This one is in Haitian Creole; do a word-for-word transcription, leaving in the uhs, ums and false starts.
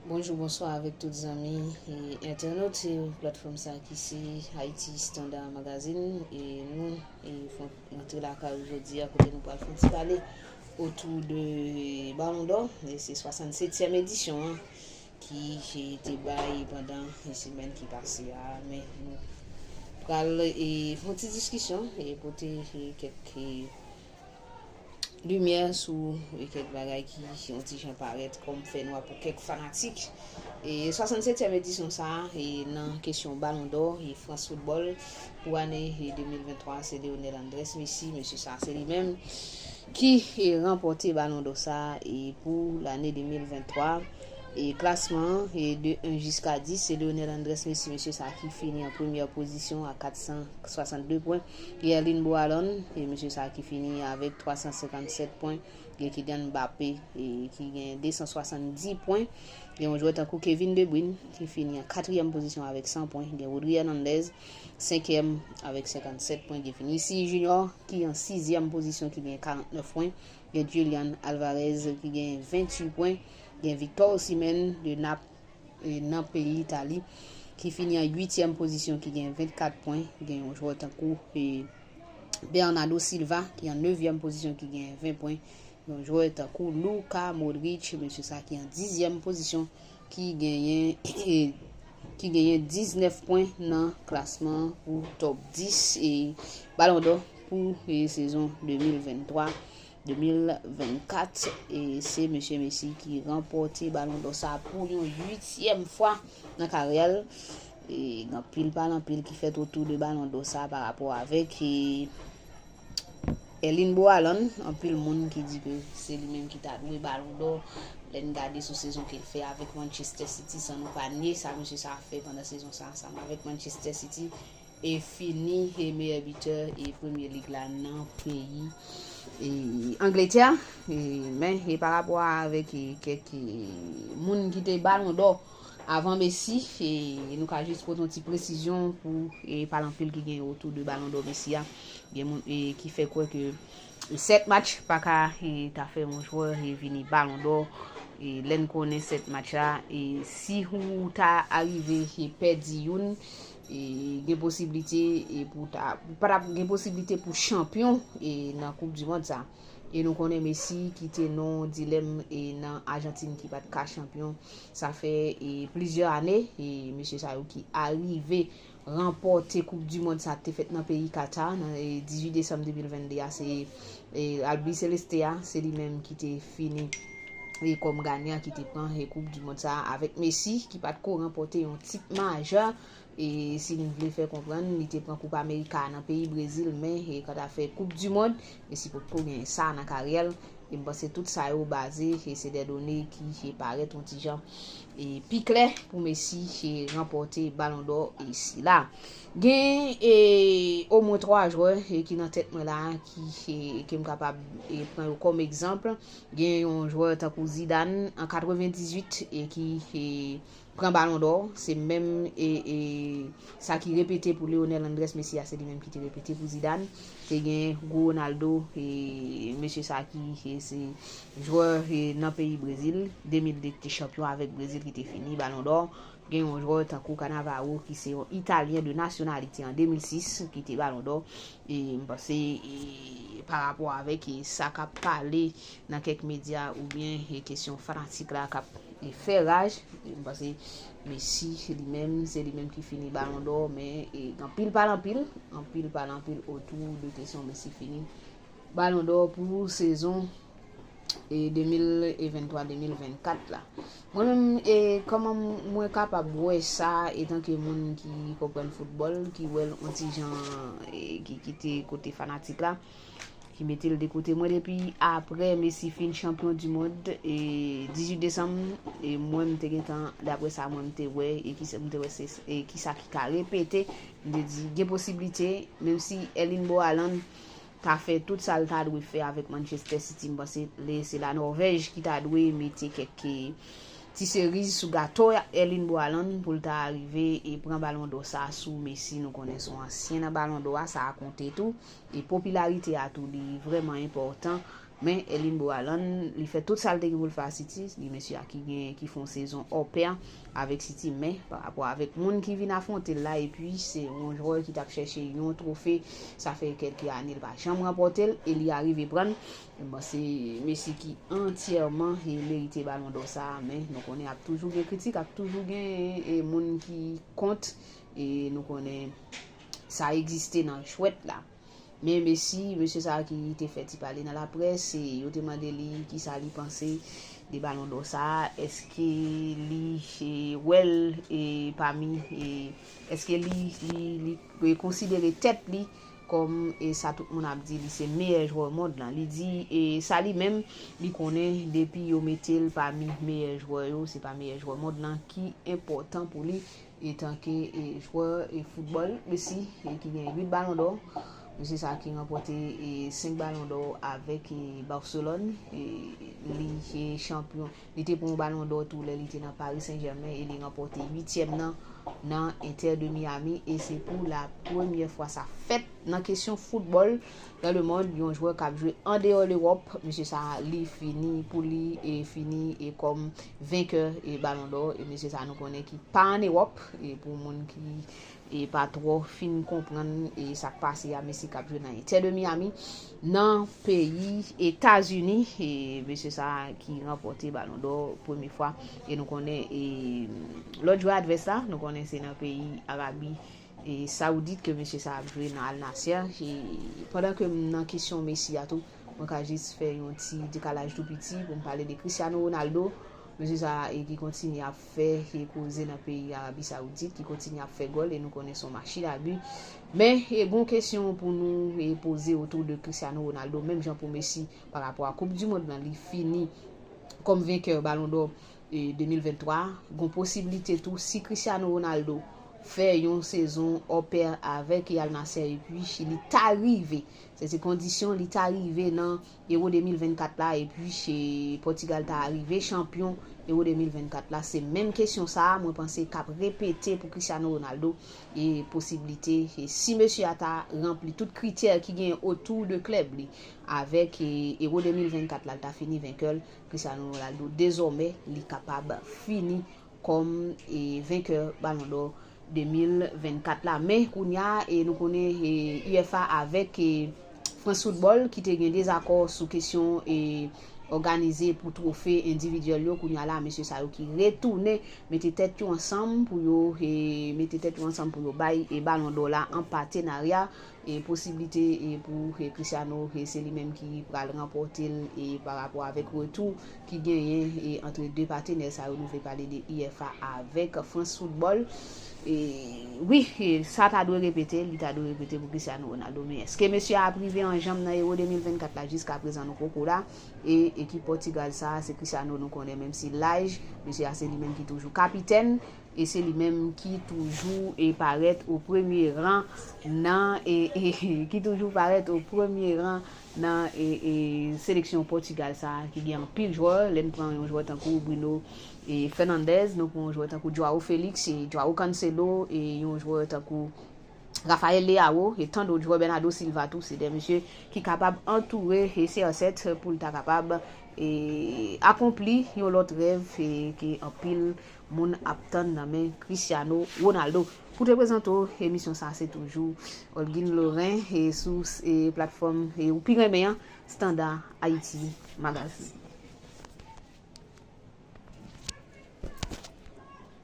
Bonjou, bonswa avèk tout zanmi e entènot e platfòm sa ki se Haiti Standard Magazine. E nou e fon rantre lakay ou jodi a kote nou pral fon ti pale otou de Ballon d'Or. E se swasannsetyèm edisyon an ki e, te bay pandan e, semèn ki pase a. Men nou pral e, fon ti diskisyon e pote e, kèk e, limyè sou e, kèk bagay ki yon ti jan parèt kòm fènwa pou kèk fanatik. E swasannsetyèm edisyon sa a, e nan kesyon Ballon d'Or e France Football pou ane e, de mil venntwa, se Lionel Andrés Messi, mesye sa a, se li menm ki e, ranpòte Ballon d'Or sa a e, pou lane de mil venntwa. E klasman an, e de en jiska dis, se Lionel Andrés Messi, mesye sa a ki fini an premyè pozisyon a kat san swasannde pwen. Erling Braut Haaland, e mesye sa a ki fini avèk twa san senkannsèt pwen. Gen Kylian Mbappé, e ki gen de san swasanndis pwen. Gen yon jwè tankou Kevin De Bruyne, ki fini an katriyèm pozisyon avèk san pwen. Gen Rodri Hernandez, senkyèm, avèk senkannsèt pwen. Gen Vinicius Junior, ki an sizyèm pozisyon, ki gen karantnèf pwen. Gen Julian Alvarez, ki gen venntuit pwen. Gen Victor Osimhen, de Nap e, nan peyi Itali, ki fini an uityèm pozisyon, ki gen vennkat pwen. Gen yon jwè tankou e, Bernardo Silva, ki an nevyèm pozisyon, ki gen ven pwen. Yon jwè tankou Luka Modric, mesye sa ki an dizyèm pozisyon, ki genyen e, ki genyen diznèf pwen nan klasman pou top dis e Ballon d'Or pou e, sezon de mil venntwa de mil vennkat. E se mesye Messi ki ranpòte Ballon d'Or sa pou yon uityèm fwa nan karyè l. E gen anpil pale anpil ki fèt otou de Ballon d'Or sa pa rapò avèk e, Erling Braut Haaland. Anpil moun ki di ke se li menm ki ta dwe Ballon d'Or. Lè n gade sou sezon ke l fè avèk Manchester City, san nou pa nye sa mesye sa fè pandan sezon sa ansanm avèk Manchester City, e fini e meyè bitè e Premye Lig la nan peyi e Angletè. E, men e pa rapò avèk e kèk e moun ki te Ballon d'Or avan Messi, e nou ka jis pote yon ti presizyon pou e pale anpil ki gen otou de Ballon d'Or Messi a. Gen moun e ki fè kwè ke sèt match pa ka e ta fè yon jwè e vini Ballon d'Or. E lè n konnen sèt match la, e si ou ta arive e pèdi youn, e gen posiblite e pou ta, pa t ap gen posiblite pou chanpyon e nan Koup di Mond sa. E nou konnen Messi ki te nan dilèm e nan Ajantin ki pa t ka chanpyon. Sa fè e plizyè ane e mesye sa yo ki arive ranpòte Koup di Mond sa te fèt nan peyi Qatar nan e dizuit desanm de mil vennde a. Se e Albiceleste a, se li menm ki te fini e kòm ganyan ki te pran e Koup di Mond sa avèk Messi ki pa t ko ranpòte yon tit majè. E si n vle fè konprann, li te pran Koup Amerika nan peyi Brezil, men e kanta fè Koup di Mond, Messi potko genyen sa nan karyè l. E m panse tout sa yo baze e se de done ki e parèt yon ti jan e pi klè pou Messi e ranpòte Ballon d'Or e sila. Gen e omwen twa jwè e ki nan tèt mwen la ki e ke m kapab e pran yo kòm egzanp. Gen yon jwè tankou Zidane an katrevendizuit e ki e pran Ballon d'Or, se menm e, e sa ki repete pou Lionel Andrés Messi a, se li menm ki te repete pou Zidane. Te gen gwo Ronaldo, e mesye sa ki e se jwè e nan peyi Brezil, de mil de ki te chanpyon avèk Brezil ki te fini Ballon d'Or. Gen yon jwè tankou Cannavaro ki se yon Italyen de nasyonalite an de mil sis ki te Ballon d'Or. E m panse e pa rapò avèk e sa k ap pale nan kèk medya oubyen e kesyon fanatik la k ap e fè raj. E m panse Messi li menm, se li menm ki fini Ballon d'Or, men e gen anpil pale anpil, anpil pale anpil otou de kesyon Messi fini Ballon d'Or pou sezon e de mil venntwa de mil vennkat la. Mwen menm, e kòman mwen kapab wè sa etanke moun ki konprann foutbòl, ki wè l on ti jan e ki kite kote fanatik la, ki mete l de kote. Mwen, depi aprè Messi fin chanpyon di mond e dizuit desanm, e mwen, m te gentan, daprè sa mwen m te wè e ki sa m te wè se e ki sa ki ka repete, m te di gen posiblite, menm si Erling Braut Haaland ta fè tout sa l ta dwe fè avèk Manchester City, m panse se la Nòvèj ki ta dwe mete kèk e ti seriz sou gato Erling Braut Haaland pou l ta rive e pran Ballon d'Or sa sou Messi. Nou konnen se yon ansyen nan Ballon d'Or a, sa a konte tou. E popilarite a tou li vrèman enpòtan Men Erling Braut Haaland, li fè tout sa l te gen pou l fè a City. Li mesye a ki gen, ki fè yon sezon hors pair avèk City, men pa rapò avèk moun ki vin afwonte l la, epi se yon jwè ki t ap chèche yon twofe, sa fè kèlke ane l pa janm ranpòte l, e li arive pran l. Bon, se mesye ki antyèman e merite Balon dò sa a, men nou konnen ap toujou gen kritik, ap toujou gen e, moun ki kont, e nou konnen sa egziste nan jwèt la. Men Messi, mesye sa a ki te fè ti pale nan laprès, e yo te mande li kisa li panse de Balon dò sa a, èske li e, wè l e, pami, e, èske li, li, li konsidere tèt li kòm e, sa tout moun ap di li se meyè jwè mond lan. Li di e, sa li menm, li konnen depi yo mete l pami meyè jwè yo, se pa meyè jwè mond lan ki enpòtan pou li etanke e, jwè e, foutbòl. Messi e, ki gen uit Balon dò. Mesye sa a ki ranpòte e, senk Balon dò avèk e, Barcelone. E, li e, chanpyon. Li te pran yon Balon dò tou lè li te nan Paris Saint-Germain e li ranpòte uityèm nan nan Inter de Miami e se pou la premyè fwa sa fèt nan kesyon foutbòl dans le monde, yon jwè k ap jwe andeyò Lewòp, mesye sa a, li fini pou li e fini e kòm venkè e Balon dò, e mesye sa a nou konnen ki pa ann Ewòp, e pou moun ki e pa twò fin konprann e sa k pase a, mesye k ap jwe nan Inter de Miami nan peyi Etazini, e mesye sa a ki ranpòte Balon dò premye fwa, e nou konnen e lòt jwè advès la, nou konnen se nan peyi Arabi e Saoudit ke mesye sa ap jwe nan Al Nassr. E pandan ke m nan kesyon Messi a tou, mwen ka jis fè yon ti dekalaj tou piti pou m pale de Cristiano Ronaldo. Mesye sa e ki kontinye ap fè e koze nan peyi Arabi Saoudit, ki kontinye ap fè gòl e nou konnen se yon machin a bi. Men e gon kesyon pou nou e poze otou de Cristiano Ronaldo, menm jan pou Messi pa rapò a Koup di Mond lan, li fini kòm venkè Balon dò e de mil venntwa, gon posiblite tou si Cristiano Ronaldo fè yon sezon hors pair avèk Al Nassr epi li ta rive, se se kondisyon, li ta rive nan Euro de mil vennkat la epi Pòtigal ta rive chanpyon Euro de mil vennkat la, se menm kesyon sa a mwen panse k ap repete pou Cristiano Ronaldo e posiblite e si mesye a ta ranpli tout kritè ki gen otou de klèb li avèk e Euro de mil vennkat la, l ta fini venkè l. Cristiano Ronaldo dezòmè li kapab fini kòm e venkè Balon dò de mil vennkat la. Men kounye a e nou konnen e U F A avèk e France Football ki te gen dezakò sou kesyon e òganize pou twofe endividyèl yo, kounye a la mesye sa yo ki retounen mete tèt yo ansanm pou yo e mete tèt yo ansanm pou yo bay e Balon dò la an patenarya e posiblite e pou e Cristiano e se li menm ki pral ranpòte l e pa rapò avèk retou ki genyen e antre de patenè sa yo, nou vle pale de U F A avèk France Football. E wi, e sa ta dwe repete, li ta dwe repete pou Cristiano Ronaldo. Men èske mesye a ap rive an janm nan Euro de mil vennkat la? Jiska prezan nou poko la. E ekip Pòtigal sa a, se Cristiano nou konnen, menm si laj, mesye a se li menm ki toujou kapitèn e se li menm ki toujou e parèt o premye ran nan e, e ki toujou parèt o premye ran nan e, e seleksyon Pòtigal sa a ki gen anpil jwè. Lè n pran yon jwè tankou Bruno e Fernandes, nou pran yon jwè tankou Joao Felix, e Joao Cancelo, e yon jwè tankou Rafael Leao e tan dòt jwè, Bernardo Silva tou, se de mesye ki kapab antoure e C R sèt pou l ta kapab e akonpli yon lòt rèv e ke anpil moun ap tann nan men Cristiano Ronaldo. Pou te prezante w emisyon sa, se toujou Olguin Laurent e sou e platfòm e ou pi renmen an, Standard Haïti Magazine.